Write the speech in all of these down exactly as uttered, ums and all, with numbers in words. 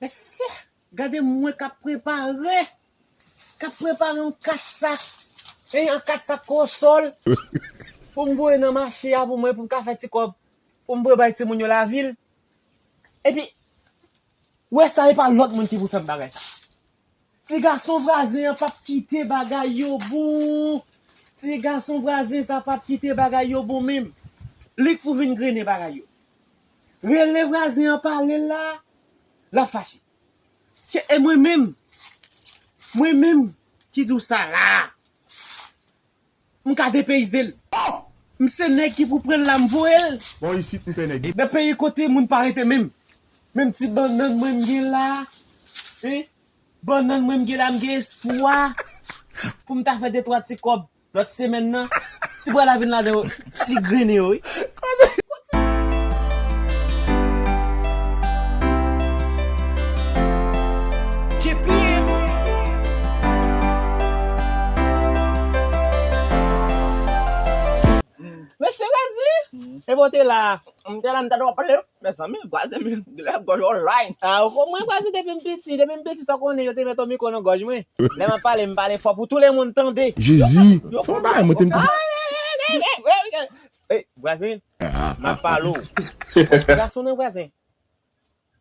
Mesye, gade mwen k ap prepare, k ap prepare yon kat sak, e yon kat sak kosòl pou m voye nan mache a pou mwen, pou m ka fè ti kòb, pou m voye bay timoun yo lavil. Epi, ou wè sa, e pa lòt moun ki pou fè m bagay sa. Ti gason vwazen an p ap kite bagay yo bon. Ti gason vwazen sa p ap kite bagay yo bon menm. Li k pou vin grennen bagay yo. Rele vwazen an pale l la, l ap fache. Ke, e mwen menm, mwen menm ki di w sa la. M ka depeyize l. M se nèg ki pou pran l la, m voye l. Bon, isit m fè nèg. Nan peyi kote moun pa rete menm. Menm ti bannann mwen m gen la. Hein? Bannann mwen m gen la, m gen espwa pou m ta fè de twa ti kòb lòt semèn nan. Ti bwa la vin ladan yo, li grennen yo, wi. Mesye Razi, e bon te la. M te la, m ta dwe pale. Mezanmi, vwazen, men, lè gòj online. Ah, ou konn mwen vwazen depi m piti, depi m piti, sa w konnen, yo te met yon mikwo nan gòj mwen. Lè m ap pale, m pale fò pou tout le moun tande. Jezi, fò bagay mwen te m te. Ey, vwazen, m ap pale w. Ti gason nan vwazen.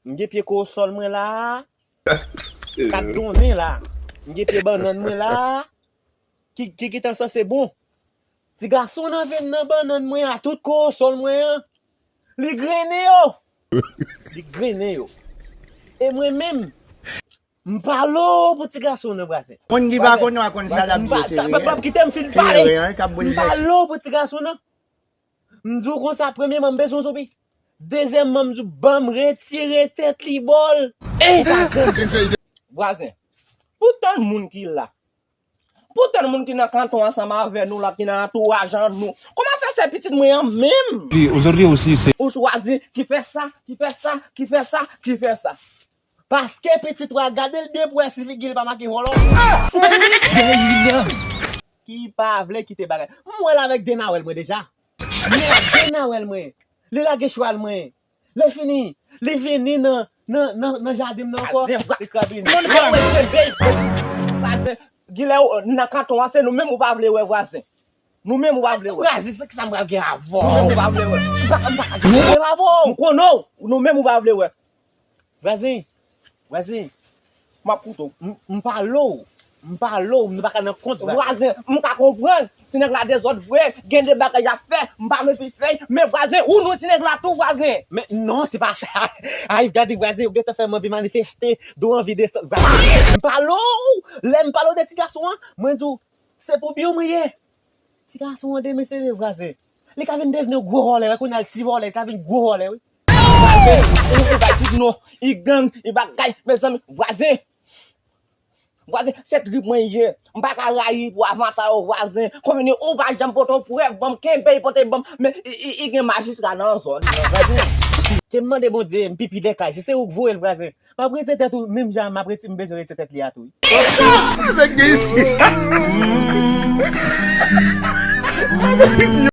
M gen pye kowosòl mwen la. K ap donnen la. M gen pye bannann mwen la. Ki, ki, ki gentan sanse bon. Ti gason nan vin nan bannann mwen a, tout kowosòl mwen an. Li grennen yo. Li grennen yo. E mwen menm, m pale w pou ti gason nan vwazen. Moun ki pa konnen w a konn sa l ap di yo, se reyèl. Kite m fin pale. M pale w pou ti gason nan. M di w konsa, premyèman, m bezwen w soupi. Dezyèmman, m di w, ban m retire tèt li bò l. Ou pa janm. Vwazen, pou tann moun ki la, pou tann moun ki nan kanton ansanm avè nou la, ki nan antouraj an nou, kòman fè se pitit mwen an menm? Ou chwazi ki fè sa, ki fè sa, ki fè sa, ki fè sa. Paske pitit ou a, gade l byen pou wè si figi l pa make vòlò. Se li ki pa vle kite bagay. M wè l avèk de nawèl mwen deja. M wè de nawèl mwen. Li lage chwal mwen. Lè fini, li vini nan, nan, nan, nan jaden m nan ankò. Li krabinnen. Vwazen, gilè nan kanton an, se nou menm ou pa vle wè vwazen. Nou menm ou pa vle wè. Vwazen, se ki sa m pral gen avè w? Nou menm ou pa vle wè. M pa, m pa ka gen pwoblèm avè w. M konnen w, nou menm ou pa vle wè. Vwazen, vwazen. M ap koute w. M, m pale w. M pale w, nou pa ka nan kont, vwazen. Vwazen, m ka konprann. Ti nèg la dezòd vre, gen de bagay y ap fè, m pa mete fèy, men vwazen, ou nou ti nèg la tou vwazen. Men non, se pa sa. Ay, gade vwazen, ou gentan fè m anvi manifeste, dou anvi desann. Vwazen, m pale w, lè m pale w de ti gason an, mwen di w, se pou byen w mwen ye. Ti gason an demen serye vwazen. Li ka vin devni yon gwo vòlè, wè kounye a l ti vòlè, li ka vin gwo vòlè, wi. Vwazen, ou, ou bay tout non, i gang, i bagay, mezanmi, vwazen. Vwazen, se trip mwen ye. M pa ka rayi pou avantay ou vwazen. Konveni ou pa janm pote yon prèv ban m, kenbe l pote ban m. Men, i, i, i gen majistra nan zòn nan, vwazen. Te m mande Bondye, m pipi de kay. Si se ou k voye l, vwazen. M ap retire tèt ou, menm jan m ap reti-, m bezwen retire tèt li a tou, wi. Nèg gen isi.